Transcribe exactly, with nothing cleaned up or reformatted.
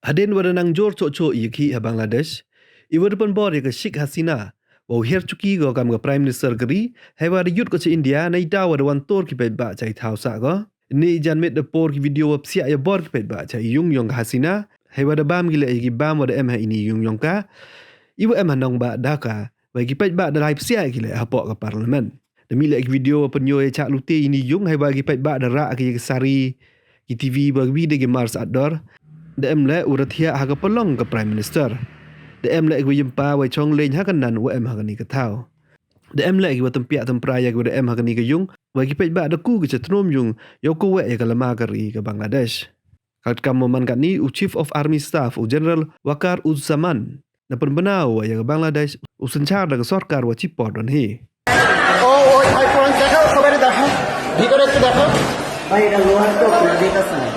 Hadien wa da nang jur choh choh ya ki ha Bangladesh, i wa da pynbor ya ka Sheikh Hasina wow hiar chuki ko kam ka Prime Minister ka ri, hei wa da yut ko cha India, neidaw wa da wan tur ki paidbah cha i thaw sah ko. Ini i janmiet da por ki video wa psiah ya bor ki paidbah cha i yung yong ka Hasina, hei wa da bam ki leh ya ki bam wa da em ha ini i yung yong ka, i wa em ha nongbah Dhaka, wa ki paidbah da lai psiah ki leh hapoh ka Parliament. Da mih leh ki video wa pynyoo ya chah lute ini i yung, hei wa ki paidbah da rah ki ya ki sari, ki TV wa ki wi da ki mars atdor. Da em leh u da thiah ha ka palong ka Prime Minister. Da em leh ki wa yimpa wa chong lein ha ka nan wa em ha kani ka thaw. Da em leh ki wa tympiah tympra ya ki wa da em ha kani ka yung, wa ki paidbah da ku ki cha tnum yung yow ku weh ya ka lama ka ri ka Bangladesh. Katkam wa man katni, u Chief of Army Staff, u General Waqar Uzzaman, na pynbna u wa ya ka Bangladesh u synchar da ka sorkar wa chipor don hi. ও, ওই ভাই, পুরান দেখাও, সবাই দেখাও, ভিতরে একটু দেখাও। ভাই, এটা লোহার তো, খুলে দিতেছে না।